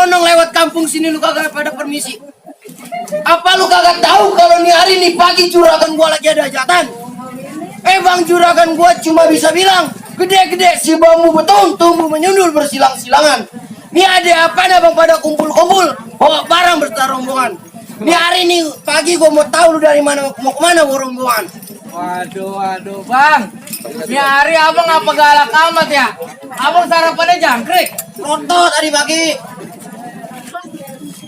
nyelonong lewat kampung sini lu kagak pada permisi? Apa lu kagak tahu kalau nih hari nih pagi juragan gua lagi ada hajatan? Bang, juragan gua cuma bisa bilang, gede-gede si bambu beton tumbuh menyundul bersilang-silangan. Nih ada apa nih bang pada kumpul-kumpul bawa barang bertarombongan. Nih hari nih pagi gua mau tahu lu dari mana mau kemana bawa rombongan. Waduh bang, ini hari abang apa galak amat ya? Abang sarapannya jangkrik. Roto tadi pagi.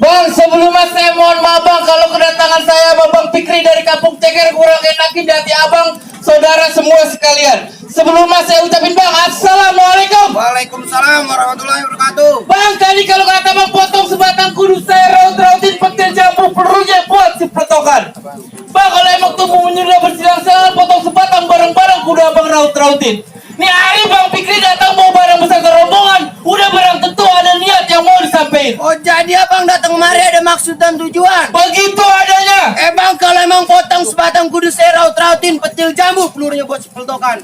Bang, sebelumnya saya mohon maaf bang kalau kedatangan saya Bang Fikri dari Kampung Ceker kurang enakin di hati abang, saudara semua sekalian. Sebelumnya saya ucapin bang, assalamualaikum. Waalaikumsalam warahmatullahi wabarakatuh. Bang, tadi kalau kata bang potong sebatang kudu saya raut-rautin petir jambu pelurunya buat si petokan. Bang, kalau emang tumbuh menyudah bersilang-silang potong sebatang bareng-bareng kudu abang raut-rautin. Nih hari Bang Fikri datang bawa barang besar rombongan, udah barang tentu ada niat yang mau disampaikan. Oh jadi abang datang kemari ada maksud dan tujuan? Begitu adanya. Bang, kalau emang potong sebatang kudu saya raut-rautin petil jambu pelurunya buat sepeltokan.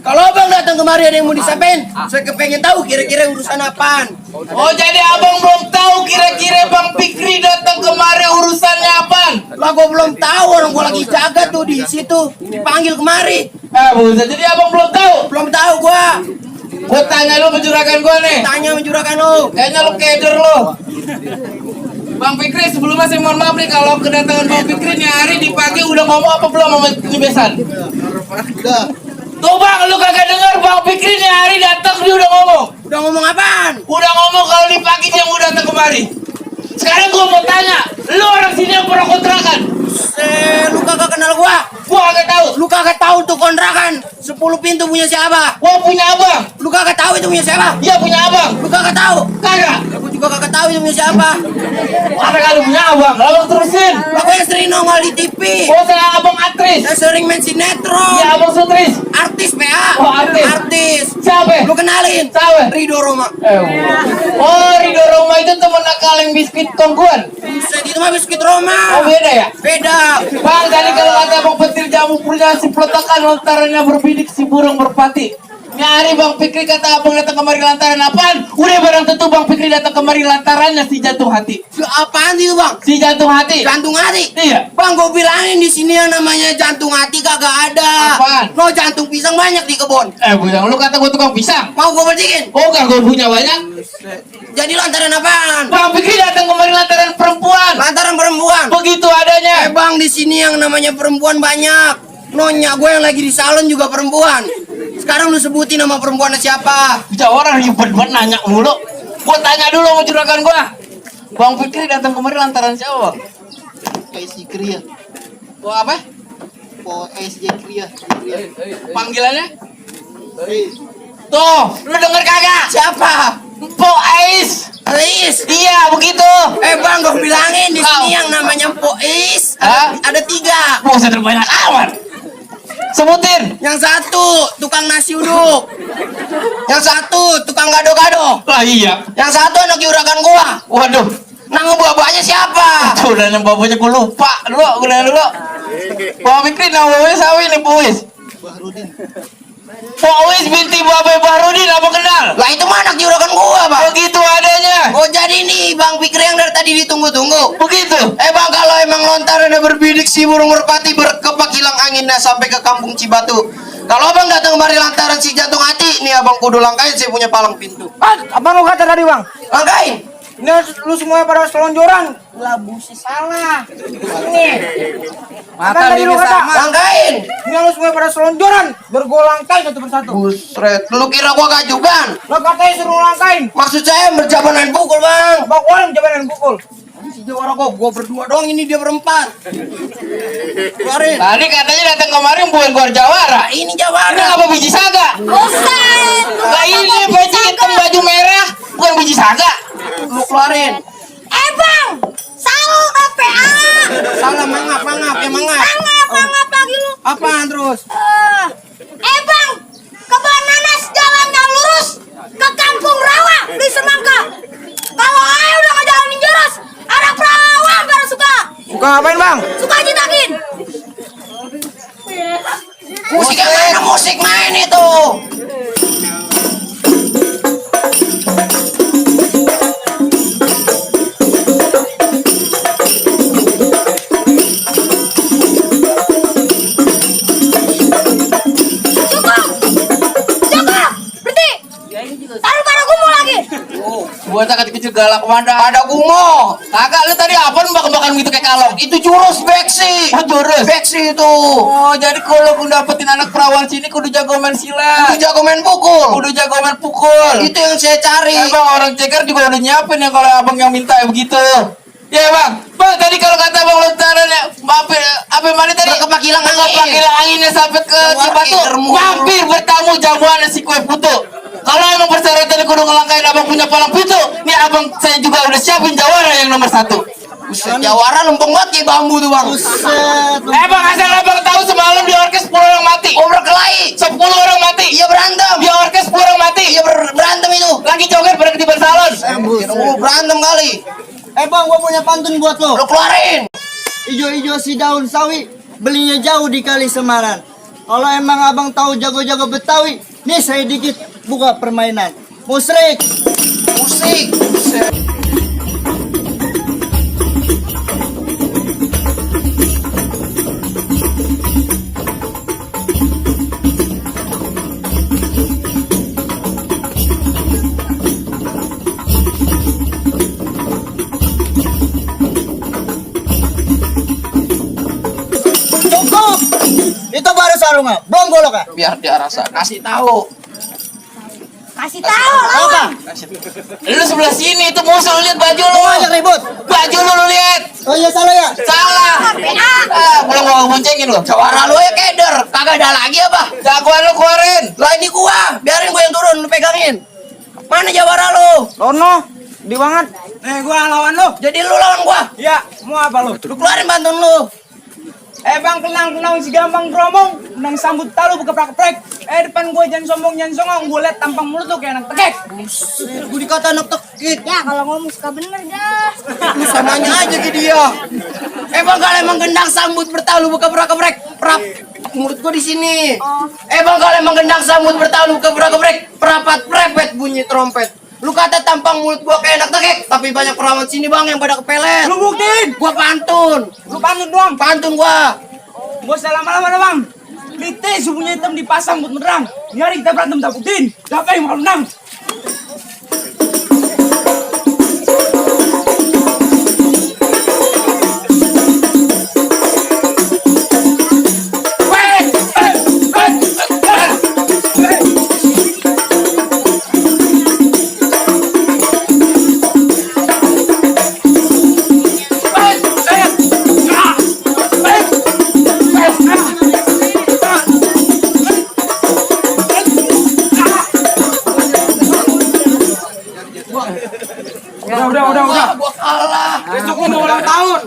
Kalau abang datang kemari ada yang mau disampaikan, saya kepengen tahu kira-kira urusan apaan. Oh jadi abang belum tahu kira-kira Bang Fikri datang kemari urusannya apaan? Lah gua belum tahu, orang gua lagi jaga tuh di situ, dipanggil kemari. Buset, jadi abang belum tahu? Belum tahu gua. Gua tanya lu penjuragan gua nih. Tanya menjuragan lu. Kayaknya lu keder lu. Bang Fikri, sebelumnya saya mohon maaf nih kalau kedatangan Bang Fikri nih hari di pagi udah ngomong apa belum sama ini besan? Udah. Tuh bang, lu kagak dengar Bang Fikri nih hari datang dia udah ngomong. Udah ngomong apaan? Udah ngomong kalau di pagi dia mau datang kemari. Sekarang gua mau tanya, lu orang sini yang pernah kontrakan? Lu kagak kenal gua? Gua kagak tahu. Lu kagak tahu tuh kontrakan 10 pintu punya siapa? Gua punya abang. Lu kagak tahu itu punya siapa? Iya punya abang. Lu kagak tahu? Kagak. Aku juga kagak tahu itu punya siapa. Ada kali punya abang. Lalu terusin. Aku yang sering nongol di TV. Oh saya abang aktris. Saya sering main sinetron. Iya abang sutris. Artis PA. Oh, artis. Artis. Siapa? Lu kenalin? Siapa? Ridho Roma. Oh Ridho Roma itu temen kaleng biskuit kongguan. Buset, itu mah biskuit Roma. Oh beda ya? Beda. Bang, tadi kalau kata Bang petir jamu punya si peletakan lantarannya berbidik si burung merpati. Nyari Bang Fikri kata abang datang kemari lantaran apaan? Udah barang tentu Bang Fikri datang kemari lantarannya si jantung hati. Apaan sih itu bang? Si jantung hati. Jantung hati? Iya. Bang, gue bilangin di sini yang namanya jantung hati kagak ada. Apaan? No, jantung pisang banyak di kebun. Bujang, lu kata gue tukang pisang. Mau gue bersihin? Oh enggak, gue punya banyak. Jadi lantaran apaan? Bang Fikri datang kemari lantaran perempuan. Lantaran perempuan. Begitu adanya. Bang, di sini yang namanya perempuan banyak. Nonya gue yang lagi di salon juga perempuan. Sekarang lu sebutin nama perempuannya siapa? Bisa orang ribet banget nanya mulu. Gua tanya dulu sama juragan gua. Bang Fikri datang kemari lantaran siapa? PSG Kria. Oh apa? PSG Kria. Panggilannya? Tuh, lu denger kagak? Siapa? Po Ais. Ais. Iya, begitu. Bang, gue bilangin di sini yang namanya Pois ada 3. Mau saya terbanyak amat. Sebutin. Yang satu tukang nasi uduk. Yang satu tukang gado-gado. Lah iya. Yang satu anak juragan gua. Waduh. Nah, ngebuah-buahnya siapa? Tuh udah nembak bapaknya gua lupa. Dulu, dulu. Bang Fikri nama bapaknya siapa ini, Pois? Bahrudin. Pois binti Babe Bahrudin, apa kenal? Lah itu mah anak juragan gua, Bang. Begitu adanya. Oh, jadi nih Bang Fikri yang dari tadi ditunggu-tunggu. Begitu. Bang, kalau emang lontarannya berbidik si burung merpati berkepak hilang anginnya sampai ke kampung Cibatu. Kalau abang datang kemari lantaran si jantung hati, nih abang kudu langkain, saya punya palang pintu. Abang lu kata tadi bang, Langkain. ini lu semuanya pada selonjoran. Lah busi salah. Nih. Abang tadi lu kata, Langkain. ini lu semuanya pada selonjoran. Bergolangkai satu persatu. Busret, lu kira gua gajugan? Lo katanya suruh langkain. Maksud saya berjabanan pukul, Bang. Bang Walim jabanan pukul. Si Jawara gua berdua doang, ini dia berempat. Keluarin. Tadi katanya datang kemari bukan keluar Jawara. Ini Ini Jawara. apa biji saga? Buset. Lah ini baju hitam baju merah bukan biji saga. Lu keluarin. Bang, salah PA. Salah mangap ya mangap. Mangap lagi lu. Apaan terus? Bang, kebun nanas jalannya lurus ke kampung rawa di Semangka. Kalau ayo udah ngejalanin jurus, ada perawan pada suka. Suka ngapain bang? Suka jitakin. Musiknya mana musik main itu? Bocah kecil galak mana? Ada gumo. Kagak, lu tadi apa lu makan gitu kayak kalong? Itu jurus beksi. Oh, jurus. Beksi itu. Oh, jadi kalau lu dapetin anak perawan sini kudu jago main silat. Itu jago main pukul. Kudu jago main pukul. Itu yang saya cari. Emang orang ceker juga udah nyiapin ya kalau abang yang minta begitu. Ya bang, tadi kalau kata bang lontarannya, apa mana tadi? Kepakilang Kepakilang anginnya sampai ke Cibatu. Mampir bertamu jamuan si kue putu. Kalau emang persyaratan kudu ngelangkain abang punya palang pintu, nih abang saya juga udah siapin jawara yang nomor 1. Buset, jawara lempeng banget kayak bambu tuh bang. Bang asal abang tahu semalam di orkes 10 orang mati. Oh berkelahi. 10 orang mati. Iya berantem. Di orkes 10 orang mati. Iya berantem itu. Lagi joget pada ketiban salon. Berantem kali. Bang, gua punya pantun buat lo. Lo keluarin. Ijo-ijo si daun sawi, belinya jauh di Kali Semaran. Kalau emang abang tahu jago-jago Betawi, nih saya dikit buka permainan. Musrik. Musik. Cukup. Itu baru sarungan, belum golok ya? Biar dia rasa. Kasih tahu. Kasih tahu lawan. Lu sebelah sini itu musuh, lihat baju lu. Banyak ribut. Baju lu lihat. Oh iya salah ya? Salah. Pulang gua boncengin lu. Jawara lo ya keder. Kagak ada lagi apa? Jagoan lu keluarin. Lah ini gua. Biarin gua yang turun. Lu pegangin. Mana jawara lo? Lono, di banget. Gua lawan lo. Jadi lu lawan gua. Ya, mau apa lo? Lu keluarin pantun lu. Bang, kenang si gampang gromong, nang sambut talu buka prak-prek. Depan gua jangan sombong, jangan songong, gua liat tampang mulut tuh kayak anak tekek. Gua dikata anak tekik. Ya kalau ngomong suka bener dah. Lu samanya aja ke dia. Bang kalau emang gendang sambut bertalu buka prak-prek. Prap. Mulut gua di sini. Bang kalau emang gendang sambut bertalu buka prak-prek. Perapat prepet bunyi trompet. Lu kata tampang mulut gua kayak enak tekek, tapi banyak perawan sini bang yang pada kepelet. Lu buktiin. Gua pantun. Lu pantun doang. Pantun gua. Gua usah lama-lama dah, Bang. Lite subuhnya hitam dipasang buat menerang. Nyari kita berantem tak buktiin. Siapa yang bakal menang? Udah. Gua kalah. Besok gua mau ulang tahun.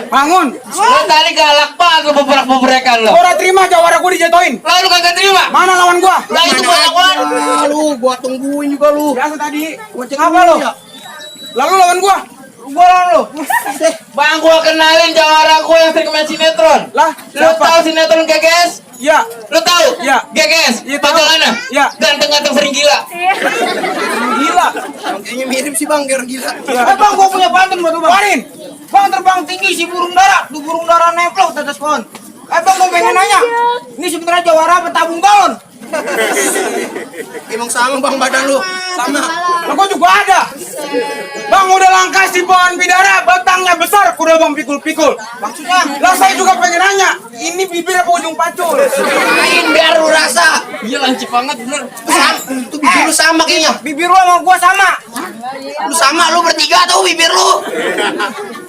Bangun. Lu tadi galak banget lu beberak-beberekan lu. Gua udah terima jawara gua dijatuhin. Lalu kagak terima. Mana lawan gua? Lah itu gua lawan. Lu gua tungguin juga lu. Biasa tadi. Gua cek Apa lu? Lalu lawan gua. Gua lawan lu. Bang gua kenalin jawara gua yang sering main sinetron. Lah, Lu siapa? tahu sinetron GGS? Ya. Lu tahu? Ya. GGS. Iya, tahu. Pajangannya? Ya. Ganteng-ganteng sering gila. Gila. Kayaknya mirip sih bang, kayak gila. Bang, gua punya pantun buat lu, Bang. Keluarin. Bang terbang tinggi si burung dara. Tuh burung dara nemplok di atas pohon. Bang mau pengen nanya. Ini sebenarnya jawara apa tabung galon? Emang sama bang badan lu. Sama. Lah gua juga ada. Bang udah langka si pohon bidara, batangnya besar, kuda bang pikul-pikul. Maksudnya, lah saya juga pengen nanya, ini bibir apa ujung pacul? Main biar lu rasa. Iya lancip banget bener. Itu bibir lu sama kayaknya. Bibir lu sama gua sama. Lu sama, lu bertiga tuh bibir lu.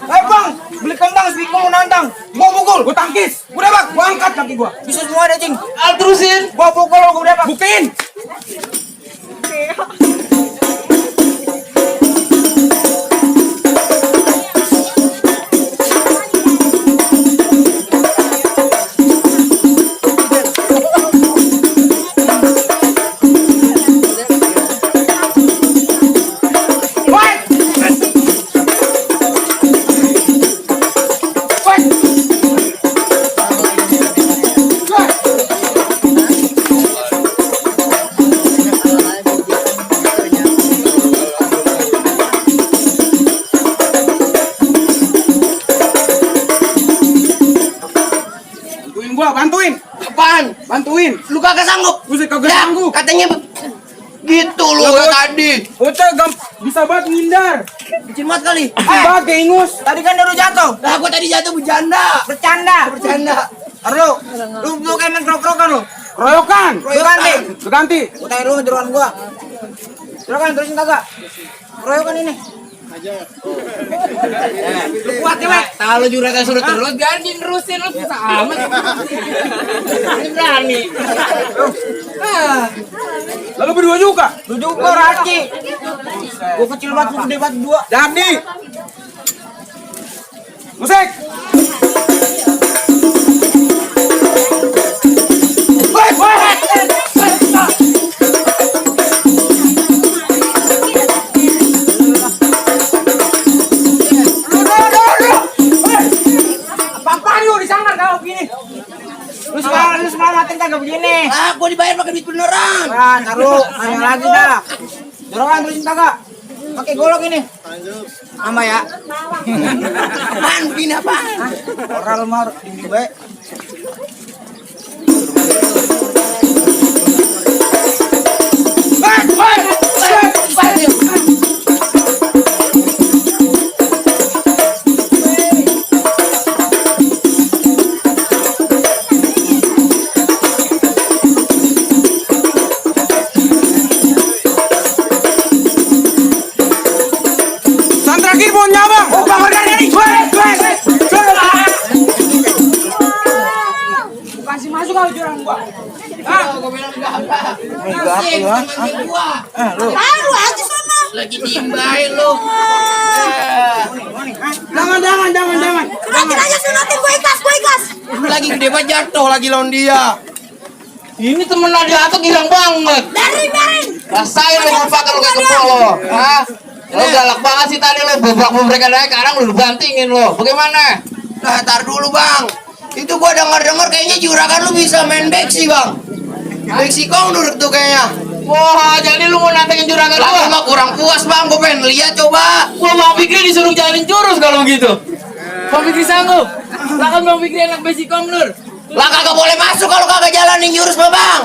Bang, beli kentang, sedikit mau nantang. Gua pukul, gua tangkis. Udah bang, gua angkat kaki gua. Bisa semua ada cing. Al terusin. Gua pukul, gua udah bang. Buktiin. Bantuin. Apaan? Bantuin. Lu kagak sanggup. Buset kagak Ya, sanggup. katanya Gitu lu Lah, tadi. Bocah bisa banget ngindar. Bikin mat kali. Banget kayak ingus. Tadi kan baru jatuh. Nah, gua tadi jatuh bercanda. Bercanda. Lu kayak main krok-krokan lu. Royokan. Royokan deh. Ganti. Gua tanya dulu jeroan gua. Jeroan terusin kagak? Royokan ini. Kuat ya, Mek. Kalau juragan suruh terus, ganti nerusin lu bisa amat. Ini berani. Lalu berdua juga. Lu juga Raci. Gua kecil banget, lu gede banget dua. Jadi. Musik. Lu semangatin kagak begini. Ah, gua dibayar pakai duit beneran. Nah, taruh, nanya lagi dah. Jeroan terusin kagak? Pakai golok ini. Sama ya. Apaan begini apaan? Orang lu mau tinggi baik. Sandragi mau nyabang. Oh, bangun dari. Kasih masuk kau jurang gua. Gua bilang enggak. Asik, teman gua. Baru aja sana. Lagi diimbahin lu. Jangan. Sunatin aja, sunatin. Gue ikhlas. Lagi gede banget jatuh lagi lawan dia. Ini temen aja tuh hilang banget. Biarin. Rasain lu merupakan lu kayak kepol lo. Hah? Lo galak banget sih tadi lo bobrak-bobrak naik, sekarang lu bantingin lo. Bagaimana? Nah, tar dulu bang. Itu gua denger kayaknya juragan lu bisa main beksi bang. Beksi kong duduk tuh kayaknya. Wah, jadi lu mau nantangin juragan Lah gua? mah kurang puas bang, gua pengen lihat coba. Gua Bang Fikri disuruh jalin jurus kalau begitu. Bang Fikri sanggup. Lah kan Bang Fikri anak besi Nur. Lah kagak boleh masuk kalau kagak jalanin jurus mah bang.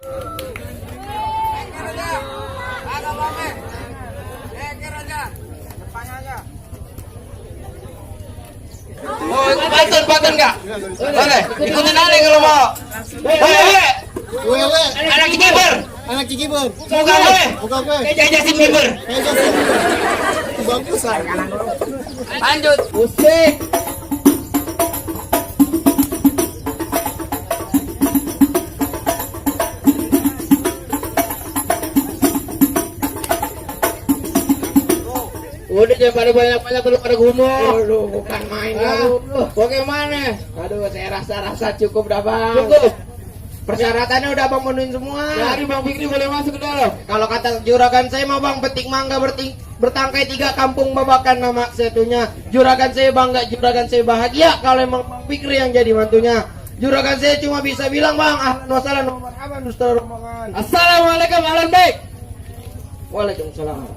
Oh, bantuan enggak? Boleh, ikutin aja kalau mau. Boleh. Anak kikiber. Muka gue. Kayak jajasin kiber. Lanjut. Musik. Udah jangan pada banyak-banyak lu pada gumul. Lu bukan main lu. Bagaimana? Aduh, saya rasa cukup dah bang. Cukup. Persyaratannya udah bang penuhin semua. Jadi bang Fikri boleh masuk ke dalam. Kalau kata juragan saya mah bang petik mangga bertangkai 3 kampung babakan nama satunya. Juragan saya bangga, juragan saya bahagia kalau emang bang Fikri yang jadi mantunya. Juragan saya cuma bisa bilang bang, ahlan wa sahlan wa marhaban ustaz rombongan. Assalamualaikum ahlan baik. Waalaikumsalam.